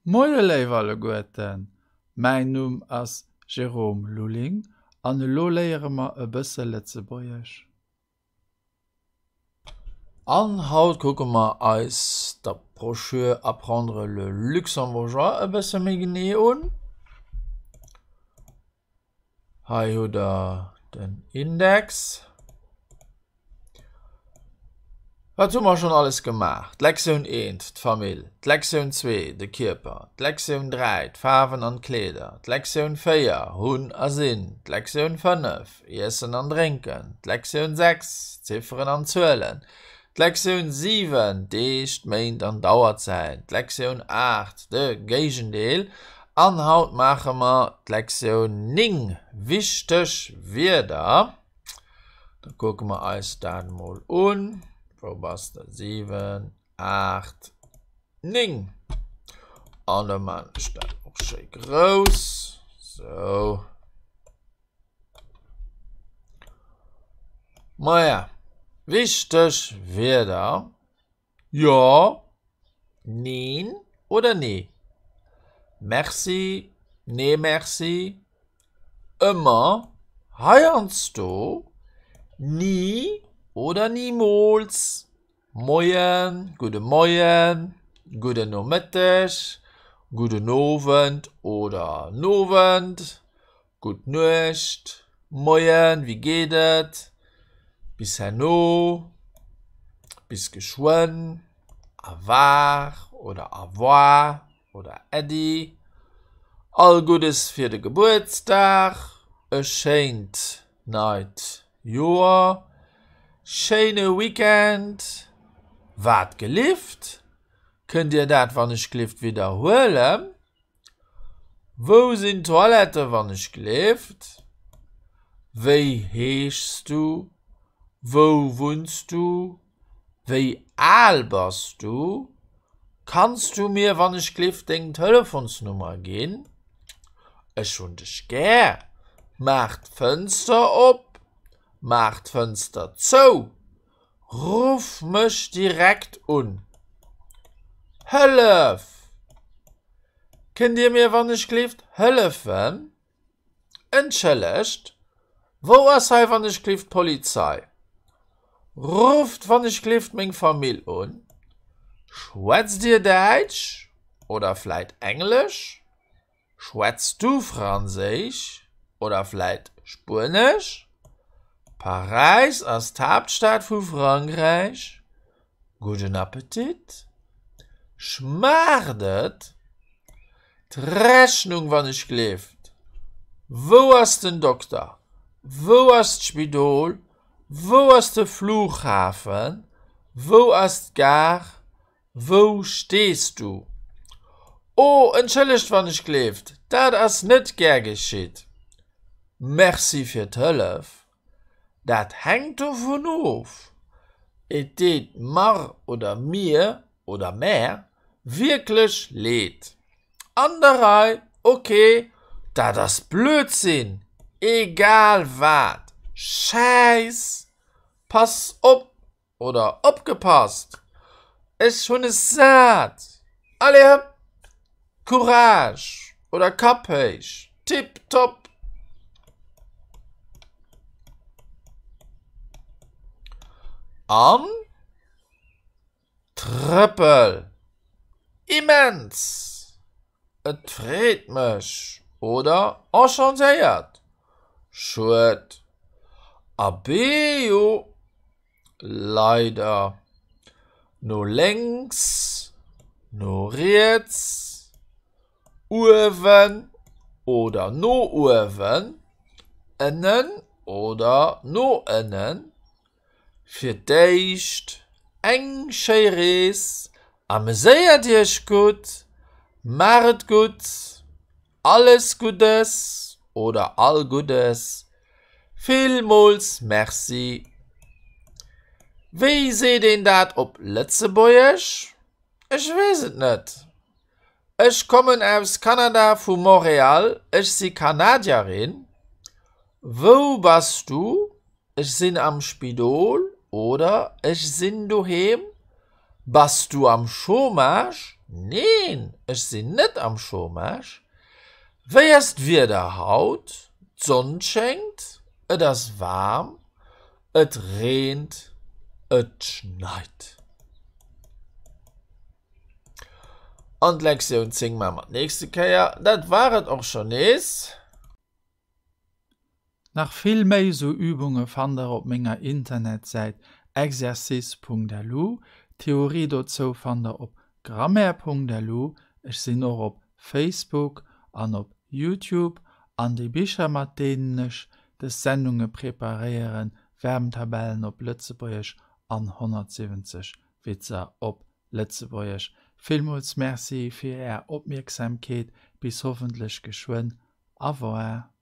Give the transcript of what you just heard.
Moie léif alleguerten, mäin Numm ass Jérôme Lulling an elo léiere mer e bësse Lëtzebuergesch. An haut kucke mer eis d'Broschür Apprendre le luxembourgeois e bësse méi genee un. Hei hutt der den Index. Wat hu mer schonn alles gemaach? D'Lektioun eent, d'Famill, d'Lektioun zwee, de Kierper, d'Lektioun dräi, d'Faarwen an d'Kleeder, d'Lektioun véier, hunn a sinn, d'Lektioun fënnef, Iessen an Drénken, d'Lektioun sechs, Zifferen an Zuelen, D'Lektioun 7, Deeg, d'Méint an d'Auerzäit, d'Lektioun 8, de Géigendeel an haut maache mer d'Lektioun 9, Wichteg Wierder. Da kucke mer eis dat mol un. Wou bass de? 7, 8, 9. An da maan ech dat och schéi grouss. Sou. Maja, wichteg Wierder, jo, neen oder nee, merci, nee merci, ëmmer, heiansdo, ni oder nimools, moien, gudde Moien, gudden Nomëtteg, gudden Owend oder Nowend, Gutt Nuecht, Moien, wéi geet et? Bis herno, bis geschwënn, Awaar oder Avoir oder Äddi, all Guddes fir de Gebuertsdag, e schéint neit Joer, schéine Weekend, wat gelift? Kënnt Dir dat wann ech glift widderhuelen? Wou sinn d'Toilette wann ech gleeft? Wéi heeschs du? Wou wunns du? Wéi al bass du? Kanns du mir wann ech gleeft deng Telefonsnummer ginn? Ech hunn dech gär. Maach d'Fënster op. Maach d'Fënster zou. Ruff mech direkt un. Hëllef! Kënnt Dir mir wann ech gleeft hëllefen? Entschëllegt, wou ass hei wann ech gleeft d'Polizei? Rufft wann ech gleeft meng Famill un. Schwätzt Dir Däitsch oder vläit Englesch? Schwätz du Franséisch oder vläit Spuenesch? Paräis ass d'Haaptstad vu Frankräich. Gudden Appetit! Schmaacht et? D'Rechnung wann ech gleeft. Wou ass den Dokter? Wou ass d'Spidol? Wou ass de Flughafen? Wou ass d'Gare? Wou stees du? Oh, entschëllegt wann ech gleeft, dat ass net gär geschitt. Merci fir d'Hëllef. Dat hänkt dovun of. Et deet mar oder mir oder mär wierklech leed. An der Rei, ok, dat ass Blödsinn, egal wat, Schäiss, pass op Oder opgepasst! Ech hunn es sat! Allez hëpp! Courage! Oder Kapp héich! Tip top! An Trëppel! Immens! Et freet mech! Oder Enchantéiert! Schued! Abee jo! Leider. No lénks, no riets, uewen oder no uewen, ënnen oder no ënnen. Fir d'éischt eng schéi Rees, ameséiert iech gutt, maacht et gutt. Alles Guddes oder all Guddes, villmools Merci. Wéi seet een dat op Lëtzebuergesch? Ech weess et net. Ech kommen aus Kanada vu Montréal, ech si Kanadierin. Wou bass du? Ech sinn am Spidol oder ech sinn doheem. Bass du am Chômage? Neen, ech sinn net am Chômage. Wéi ass d'Wieder haut? D'Sonn schéngt, et ass waarm, et reent, et schneit. An d'Lektioun 10 maache mer d'nächste Kéier. Dat war et och schonn nees. Nach vill méi sou Übunge fannt der op menger Internetsäit exercice.lu. D'Theorie dozou fannt der op grammaire.lu. Ech sinn och op Facebook an op Youtube. An déi Bicher mat deenen ech des Sendunge preparéieren, Verbntabellen op Lëtzebuergesch an 170 Witzer op Lëtzebuergesch. Villmools Merci fir är Opmierksamkeet. Bis hoffentlech geschwënn. Au revoir.